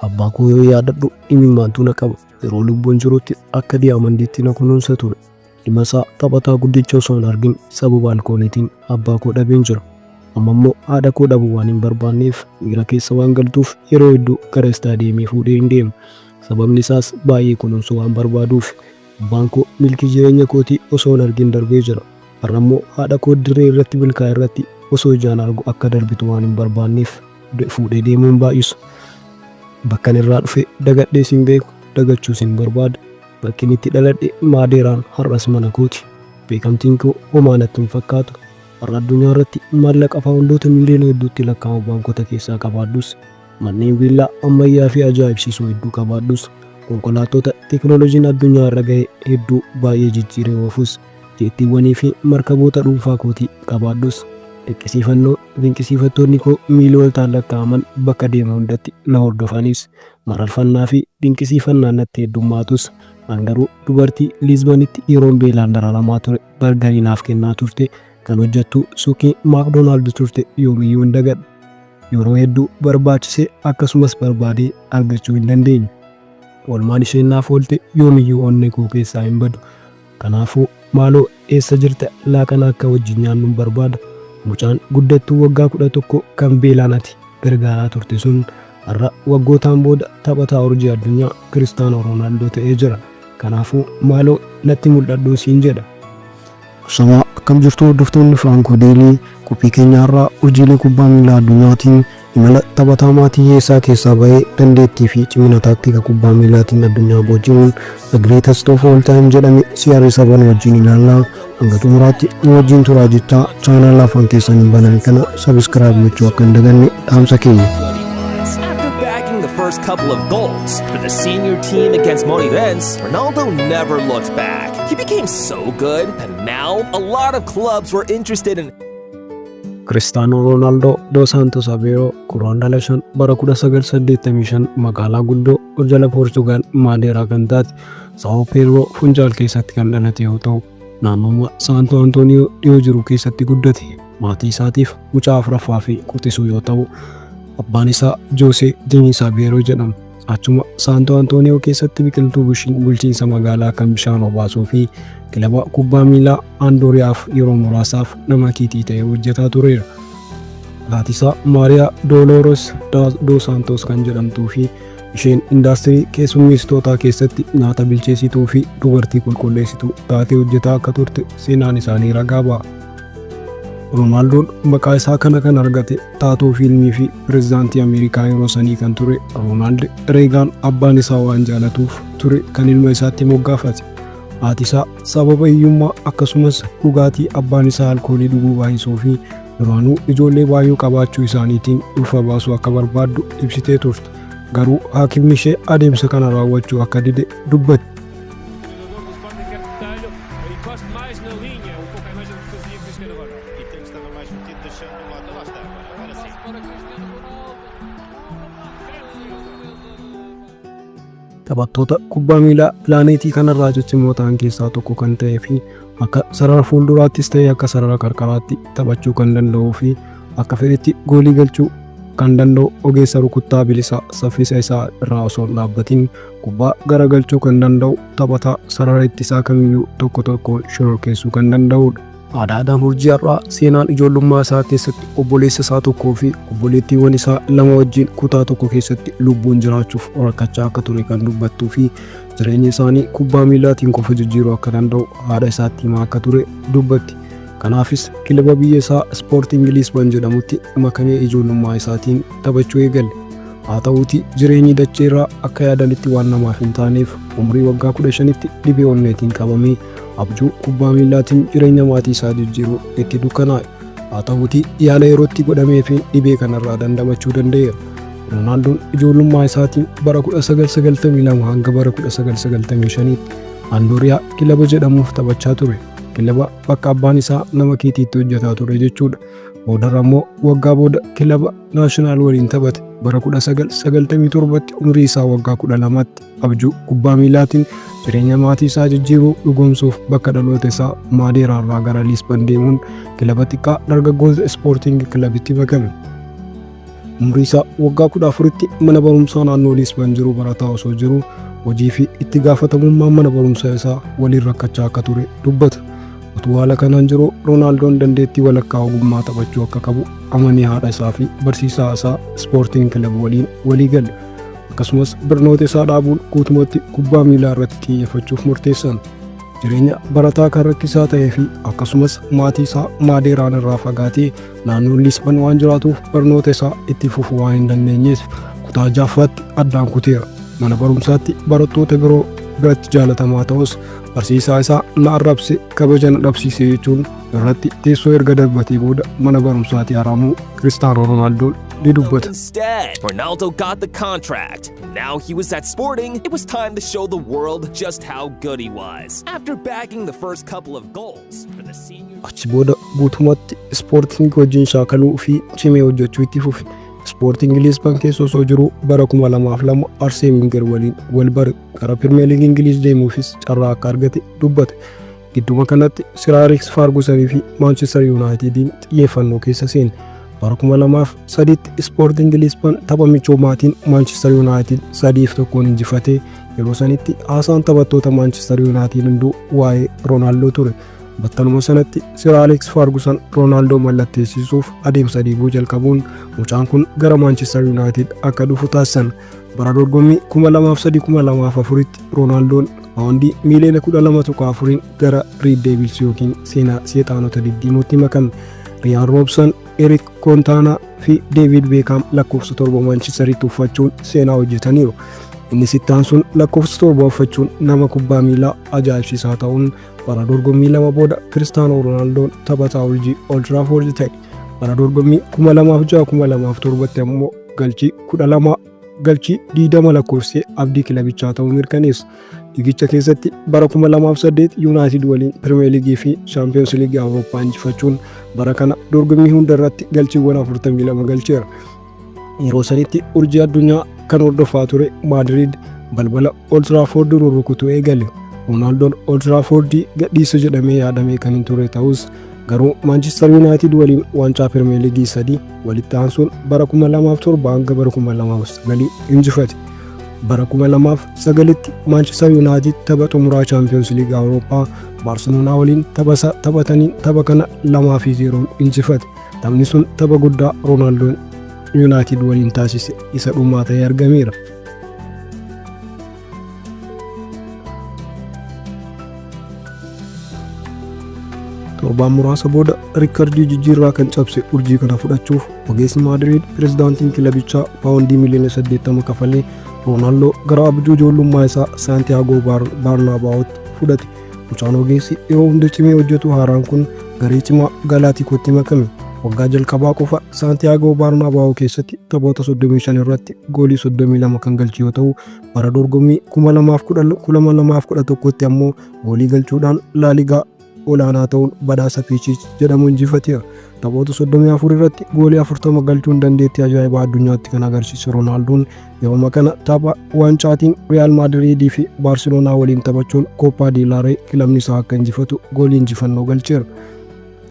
Abbaa koo yoo yaadadhu imimmaantu na qaba. Yeroo lubbuun jirutti akka diyaamandiitti na kunuunsa ture. Ilma isaa taphataa guddicha osoo hin argin sababa alkooliitiin abbaa koo dhabeen jira. Amma immoo haadha koo dhabuu waan hin barbaanneef miira keessa waan galtuuf yeroo hedduu gara istaadiyeemii fuudhee hin deemu. Sababni isaas baay'ee kunuunsuu waan barbaaduufi. Abbaan koo milkii jireenya kootii osoo hin argin darbee jira. Har'a immoo haadha koo dirree irratti milkaa'e irratti osoo ijaan argu akka darbitu waan hin barbaanneef fuudhee deemuu hin baay'isu. Bakkan irraa dhufe dagadhees hin beeku, dagachuus hin barbaadu. Bakkin itti dhaladhe Maadeeraan har'as mana kooti. Beekamtiin koo homaa natti hin fakkaatu. Har'a addunyaa irratti maallaqa paawundoota miiliyoona hedduutti lakkaa'amu baankota keessaa qabaadhus, manneen viillaa ammayyaa fi ajaa'ibsiisoo hedduu qabaadhus, konkolaattota teeknooloojiin addunyaa irra gahe hedduu baay'ee jijjiiree oofus, jeettiiwwanii fi markaboota dhuunfaa kootii qabaadhus, dinqisiifannoo dinqisiifattoonni koo miiliyoonotaan lakkaa'aman bakka deemu hundatti na hordofanis, mararfannaa fi dinqisiifannaan natti heddummaatus, an garuu dubartii Liizbanitti yeroon beelaan dararamaa ture bargarii naaf kennaa turte, kan hojjettuu suuqii Maakdoonaald turte yoomiyyuu hin dagadhu. Yeroo hedduu barbaachisee akkasumas barbaadee argachuu hin dandeenye. Oolmaan isheen naaf oolte yoomiyyuu onnee koo keessaa hin badu. Kanaafuu maaloo eessa jirta laaqana akka wajjin nyaannun barbaada. Mucaan guddattuu waggaa 11 kan beelaan ati gargaaraa turte sun har'a waggootaan booda taphataa urjii addunyaa Kiristaanoo Roonaaldoo ta'ee jira. Kanaafuu maaloo natti mul'adhuu siin jedha. Ashamaa, akkam jirtu hordoftoonni Firaankoo Deelii? Qophii keenya har'aa urjiilee kubbaa miilaa addunyaatiin imala taphataa maatii hiyyeessaa keessaa bahee dandeettii fi cimina taaktika kubbaa miilaatiin addunyaa booji'uun The Greatest of All Time jedhame CR7 wajjin ilaallaa. Hanga xumuraatti nu wajjin turaa jechaa, chaanaala afaan keessaniin baname kana subscribe gochuu akka hin daganne dhaamsa keenya. After bagging the first couple of goals for the senior team against Moreirense, Ronaldo never looked back. He became so good that now a lot of clubs were interested in Kiristaanoo Roonaaldoo Dos Santos Aveeroo Guraandhala 5 bara 1985 magaalaa guddoo jala Poorchugaal Maadeeraa kan taate Saa'oo Peedroo Funchaal keessatti kan dhalate yoo ta'u, naannoo Saantoo Antooniyoo dhiyoo jiru keessatti guddate. Maatii isaatiif mucaa afuraffaa fi quxisuu yoo ta'u, abbaan isaa Joosee Diniis Aveeroo jedhama. Achuma Saantoo Antooniyoo keessatti biqiltuu bulchiinsa magaalaa kan bishaan obaasuu fi kilaba kubbaa miilaa Andooriyaaf yeroo muraasaaf nama kiitii ta'ee hojjetaa tureera. Haati isaa Maariyaa Dooloores Dos Santos kan jedhamtuu fi isheen indaastirii keessummeessitootaa keessatti nyaata bilcheessituu fi dubartii qulqulleessituu taatee hojjetaa akka turte seenaan isaanii ragaa ba'a. Roonaaldoon maqaa isaa kana kan argate taatoo fiilmii fi pirezidaantii Ameerikaa yeroo sanii kan ture Roonaald Reegaan abbaan isaa waan jaalatuuf ture kan ilma isaatti moggaafate. Haati isaa sababa hiyyummaa akkasumas dhugaatii abbaan isaa alkoolii dhuguu baay'isuu fi duraanuu ijoollee baay'ee qabaachuu isaaniitiin ulfa baasuu akka barbaaddu ibsitee turte. Garuu haakimni ishee adeemsa kana raawwachuu akka dide dubbatti. Jogador do Sporting quer retalho e encoste mais na linha, um pouco à imagem do que fazia Cristiano Ronaldo. E tem que estava mais metido, deixando o Mota. Lá está agora, agora sim. Para Cristiano Ronaldo. Taphattoota kubbaa miilaa pilaaneetii kanarraa ciccimoo ta'an keessaa tokko kan ta'ee fi akka sarara fuulduraattis ta'e akka sarara qarqaraatti taphachuu kan danda'uu fi akka fedhetti goolii galchuu kan danda'u, ogeessa rukuttaa bilisaa saffisa isaa irraa osoo hin dhaabbatin kubbaa garagalchuu kan danda'u, taphataa sarara ittisaa kamiyyuu tokko tokkoon shororkeessuu kan danda'udha. Aadaadhaan urjii har'aa seenaan ijoollummaa isaa keessatti obboleessa isaa tokkoo fi obboleettiiwwan isaa lama wajjin kutaa tokko keessatti lubbuun jiraachuuf rakkachaa akka ture kan dubbattuu fi jireenya isaanii kubbaa miilaatiin qofa jijjiiruu akka danda'u haadha isaatti himaa akka ture dubbatti. Kanaafis kilaba biyya isaa Ispoorting Liisban jedhamutti makamee ijoollummaa isaatiin taphachuu eegale. Haa ta'uutii jireenyi dacheerraa akka yaadanitti waan namaaf hin taaneef umrii waggaa 15tti dhibee onneetiin qabamee abjuu kubbaa miilaatiin jireenya maatii isaa jijjiiruu itti dukkanaa'e. Haa ta'uutii yaala yerootti godhamee fi dhibee kanarraa dandamachuu danda'eera. Roonaaldoon ijoollummaa isaatiin bara 1992 hanga bara 1995tti Andooriyaa kilaba jedhamuuf taphachaa ture. Kilaba bakka abbaan isaa nama kiitiitti hojjetaa ture jechuudha. Boodarra immoo waggaa booda kilaba Naashinaal waliin taphate. Bara 1997tti umrii isaa waggaa 12tti abjuu kubbaa miilaatiin jireenya maatii isaa jijjiiruu dhugoomsuuf bakka dhaloota isaa Maadeeraa irraa gara Liisban deemuun kilaba xiqqaa dargaggoota Ispoortiing kilabitti makame. Umrii isaa waggaa 14tti mana barumsaa naannoo Liisban jiru barataa osoo jiruu hojii fi itti gaafatamummaan mana barumsaa isaa waliin rakkachaa akka ture dubbata. Utuu haala kanaan jiruu Roonaaldoon dandeettii walakkaa ogummaa taphachuu akka qabu amanee haadha isaa fi barsiisaa isaa Ispoortiin Kilab waliin walii gale. Akkasumas barnoota isaa dhaabuun guutumatti kubbaa miilaa irratti xiyyeeffachuuf murteessan. Jireenya barataa kan rakkisaa ta'ee fi akkasumas maatii isaa Maadeeraan irraa fagaatee naannoo Liisban waan jiraatuuf barnoota isaa itti fufuu waan hin dandeenyeef kutaa ja'affaatti addaan kuteera. Mana barumsaatti barattoota biroo biratti jaalatamaa ta'us barsiisaa isaa na arrabse, kabaja na dhabsiise jechuun irratti teessoo erga darbatee booda mana barumsaatii haramuu Kiristaanoo Roonaaldoon ni dubbata. Instead, Ronaldo got the contract. Now he was at Sporting, it was time to show the world just how good he was. After bagging the first couple of goals for the senior Achi booda guutumatti Ispoortiin wajjin shaakaluu fi cimee hojjechuu itti fufe. Ispoortiin Liisban keessa osoo jiru bara 2002 Arseen Winger waliin wal bare, gara Pirimeer Liigii Ingiliiz deemuufis carraa akka argate dubbate. Gidduma kanatti Sir Alex Fargusanii fi Maanchister Yuunaayitediin xiyyeeffannoo keessa seene. Bara 2003tti Ispoortiin Liisban tapha michoomaatiin Maanchister Yuunaayitid 3-1 injifatee yeroo sanitti haasaan taphattoota Maanchister Yuunaayitid hunduu waa'ee Roonaaldoo ture. Battaluma sanatti Sir Alex Fargusan Roonaaldoo mallatteessisuuf adeemsa dhiibuu jalqabuun mucaan kun gara Maanchister Yuunaayitid akka dhufu taasisan. Bara dorgommii 2003-2004tti Roonaaldoon paawundii miiliyoona 12.4 gara Red Devils yookiin seenaa seexaanota diddiimootti makame. Riyaan Roobsan, Eric Kontaanaa fi Deevid Beekaam lakkoofsa 7 Maanchesteritti uffachuun seenaa hojjetaniiru. Innis itti aansuun lakkoofsa 7 uffachuun nama kubbaa miilaa ajaa'ibsiisaa ta'uun bara dorgommii lama booda Kiristaanoo Roonaaldoon taphataa urjii Old Trafford ta'e. Bara dorgommii 2006-2007tti ammoo galchii 12 galchii 20 lakkoofsee abdii kilabichaa ta'uu mirkaneessa. Liigicha keessatti bara 2008 Yuunaayitid waliin Pirimeer Liigii fi Shaampiyoons Liigii Awurooppaa injifachuun bara kana dorgommii hunda irratti galchiiwwan 42 galcheera. Yeroo sanitti urjii addunyaa kan hordofaa ture Maadriid balbala Old Trafford rurrukutuu eegale. Roonaaldoon Old Trafford gadhiisa jedhamee yaadamee kan hin ture ta'us garuu Maanchister Yuunaayitid waliin waancaa Pirimeer Liigii sadii walitti aansuun bara 2007 hanga bara 2009 injifate. Bara 2009tti Maanchister Yuunaayitid tapha xumuraa Chaampiyoons Liigii Awurooppaa Baarseloonaa waliin tapha taphatanii tapha kana 2-0 injifate. Taphni sun tapha guddaa Roonaaldoon Yuunaayitid waliin taasise isa dhumaa ta'ee argameera. Torbaan muraasa booda riikardii jijjiirraa kan cabse urjii kana fudhachuuf ogeessi Maadriid pirezidaantiin kilabichaa paawundii miliyoona 80 kafalee Roonaaldoo gara abjuu ijoollummaa isaa Saantiyaagoo Baarnaabaawootti fudhate. Mucaan ogeessi yeroo hunda cimee hojjetu haaraan kun garee cimaa Galaatikotti makame. Waggaa jalqabaa qofa Saantiyaagoo Baarnaabaawoo keessatti taphoota 35 irratti goolii 32 kan galche yoo ta'u, bara dorgommii 2010-2011tti ammoo goolii galchuudhaan Laaligaa olaanaa ta'uun badhaasa Pichiich jedhamu injifateera. Taphoota 34 irratti goolii 40 galchuun dandeettii ajaa'ibaa addunyaatti kan agarsiise Roonaaldoon yeroo kana tapha waancaatiin Riyaal Maadriidii fi Baarseloonaa waliin taphachuun Kooppaa Diilaaree kilabni isaa akka injifatu goolii injifannoo galcheera.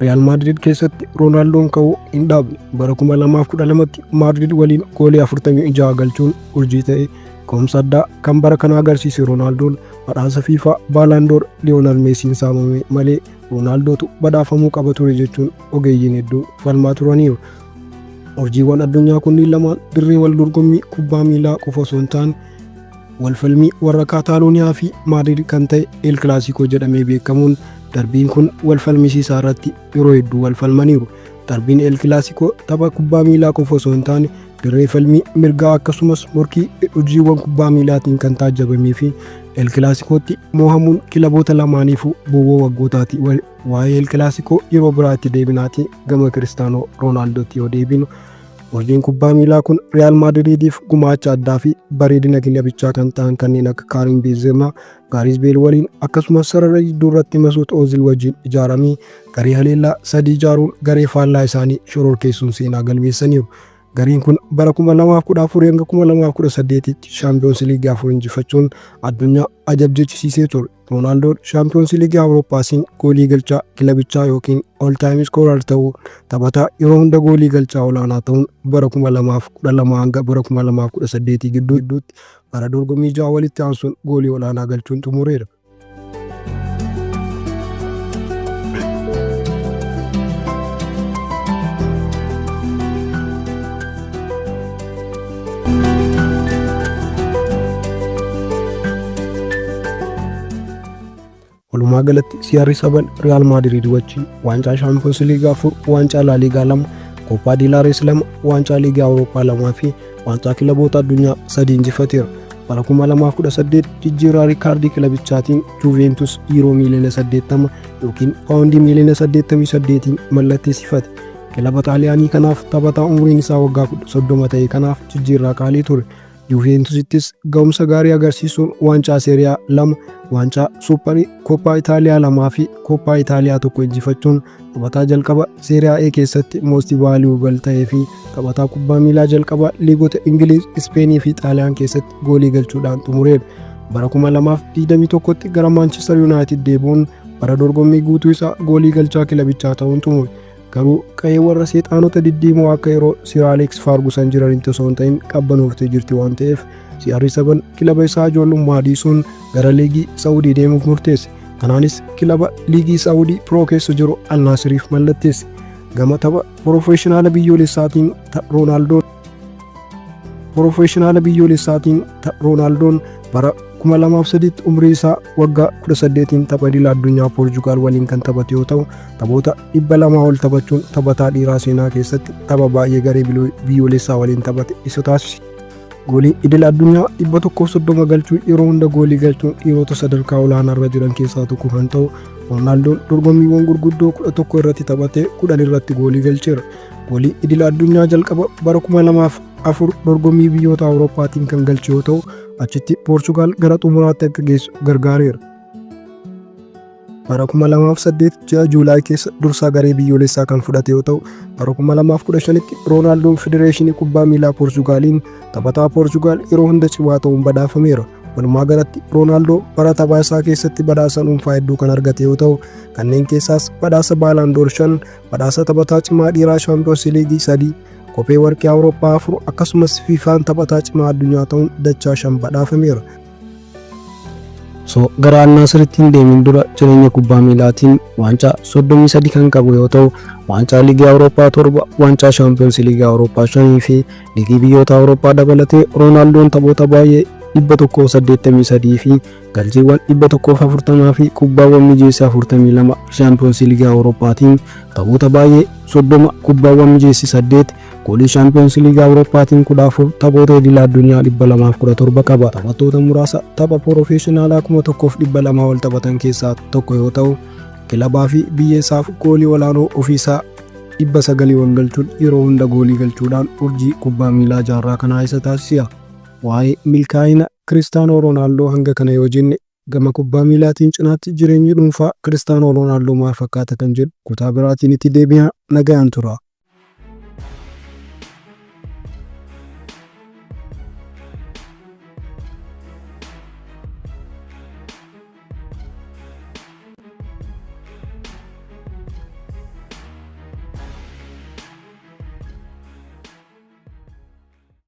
Riyaal Maadriid keessatti Roonaaldoon ka'uu hin dhaabne. Bara 2012tti Maadriid waliin goolii 46 galchuun urjii ta'e. Ka'umsa addaa kan bara kana agarsiise Roonaaldoon badhaasa FIFA Baalaandoor Liyoonel Meesiin saamame malee Roonaaldootu badhaafamuu qaba ture jechuun ogeeyyiin hedduun falmaa turaniiru. Urjiiwwan addunyaa kunniin lamaan dirree wal dorgommii kubbaa miilaa qofa osoo hin taane wal falmii warra Kaataalooniyaa fi Maadriid kan ta'e El Kilasikoo jedhamee beekamuun darbiin kun wal falmisiisaa irratti yeroo hedduu wal falmaniiru. Darbiin El Kilasikoo tapha kubbaa miilaa qofa osoo hin taane dirree falmii mirgaa akkasumas morkii urjiiwwan kubbaa miilaatiin kan taajjabamee fi El Kilasikootti moohamuun kilaboota lamaaniifuu bowwoo waggootaati. Waa'ee El Kilasikoo yeroo biraatti deebinaati gama Kiristaanoo Roonaaldootti yoo deebinu, urjiin kubbaa miilaa kun Riyaal Maadriidiif gumaacha addaa fi bareedina kilabichaa kan ta'an kanneen akka Kaarim Benzema, Gaaris Beel waliin akkasumas sarara gidduu irratti Masuut Oozil wajjin ijaaramee garee haleellaa sadii ijaaruun garee faallaa isaanii shororkeessuun seenaa galmeessaniiru. Gareen kun bara 2014 hanga 2018tti Shaampiyoonsi Liigii afur injifachuun addunyaa ajab jechisiisee ture. Roonaaldoon Shaampiyoonsi Liigii Awurooppaasiin goolii galchaa kilabichaa yookiin all time scorer ta'uu taphataa yeroo hunda goolii galchaa olaanaa ta'uun bara 2012 hanga bara 2018 gidduutti bara dorgommii 6 walitti aansuun goolii olaanaa galchuun xumureera. Walumaa galatti CR7 Riyaal Maadiriid wajjin waancaa Shaampiyoons Liigii 4, waancaa Laaliigaa 2, Kooppaa Diilaarees 2, waancaa Liigii Awurooppaa 2 fi waancaa kilaboota addunyaa 3 injifateera. Bara 2018 jijjiirraa riikaardii kilabichaatiin Juventus Yuuroo miiliyoona 80 yookiin Paawundii miiliyoona 88 mallatteessifate. Kilaba Xaaliyaanii kanaaf taphataa umriin isaa waggaa 30 ta'e kanaaf jijjiirraa qaalii ture. Juventusittis ga'umsa gaarii agarsiisuun waancaa Seeriyaa 2, waancaa Suupparii Kooppaa Itaaliyaa 2 fi Kooppaa Itaaliyaa 1 injifachuun taphataa jalqaba Seeriyaa A keessatti Most Valuable ta'ee fi taphataa kubbaa miilaa jalqaba liigota Ingiliiz, Ispeenii fi Xaaliyaan keessatti goolii galchuudhaan xumureera. Bara 2021tti gara Maanchister Yuunaayitid deebi'uun bara dorgommii guutuu isaa goolii galchaa kilabichaa ta'uun xumure. Garuu qa'ee warra seexaanota diddiimoo akka yeroo Sir Alex Fargusan jiranitti osoo hin ta'in qabbanooftee jirti waan ta'eef CR7 kilaba isaa ijoollummaa dhiisuun gara liigii Saawudii deemuuf murteesse. Kanaanis kilaba liigii Saawudii Pro keessa jiru Al Naasiriif mallatteesse. Gama tapha piroofeeshinaala biyyoolessaatiin Roonaaldoo Piroofeeshinaala biyyoolessaatiin Roonaaldoon bara 2003tti umrii isaa waggaa 18n tapha idil addunyaa Poorchugaal waliin kan taphate yoo ta'u, taphoota 200 ol taphachuun taphataa dhiiraa seenaa keessatti tapha baay'ee garee biyyoolessaa waliin taphate isa taasise. Goolii idil addunyaa 130 galchuun yeroo hunda goolii galchuun dhiirota sadarkaa olaanaa irra jiran keessaa tokko kan ta'u Roonaaldoon dorgommiiwwan gurguddoo 11 irratti taphatee 10 irratti goolii galcheera. Goolii idil addunyaa jalqaba bara 2004 dorgommii biyyoota Awurooppaatiin kan galche yoo ta'u, achitti Poorchugaal gara xumuraatti akka geessu gargaareera. Bara 2008 ji'a Juulaay keessa dursaa garee biyyoolessaa kan fudhate yoo ta'u, bara 2015tti Roonaaldoon Federeeshinii Kubbaa Miilaa Poorchugaaliin taphataa Poorchugaal yeroo hunda cimaa ta'uun badhaafameera. Walumaa galatti Roonaaldoo bara taphaa isaa keessatti badhaasa dhuunfaa hedduu kan argate yoo ta'u, kanneen keessaas badhaasa Baalaandoor 5, badhaasa taphataa cimaa dhiiraa Shaampiyoons Liigii 3, kophee warqee Awurooppaa 4 akkasumas FIFAn taphataa cimaa addunyaa ta'uun dachaa 5 badhaafameera. Osoo gara Al Naasiritti hin deemin dura jireenya kubbaa miilaatiin waancaa 33 kan qabu yoo ta'u, waancaa Liigii Awurooppaa 7, waancaa Shaampiyoons Liigii Awurooppaa 5 fi Liigii biyyoota Awurooppaa dabalatee Roonaaldoon taphoota baay'ee 183 fi galchiiwwan 140 fi kubbaawwan mijeesse 42 Shaampiyoonsi Liigii Awurooppaatiin taphoota baay'ee 30 kubbaawwan mijeesse 8 goolii Shaampiyoonsi Liigii Awurooppaatiin 14 taphoota idil addunyaa 217 qaba. Taphattoota muraasa tapha piroofeeshinaalaa 1200 ol taphatan keessaa tokko yoo ta'u, kilabaa fi biyya isaaf goolii olaanoo ofiisaa 900 ol galchuun yeroo hunda goolii galchuudhaan urjii kubbaa miilaa jaarraa kanaa isa taasisa. Waa'ee milkaa'ina Kiristaanoo Roonaaldoo hanga kana yoo jenne, gama kubbaa miilaatiin cinaatti jireenyi dhuunfaa Kiristaanoo Roonaaldoo maal fakkaata kan jedhu kutaa biraatiin itti deebina. Nagayaan turaa.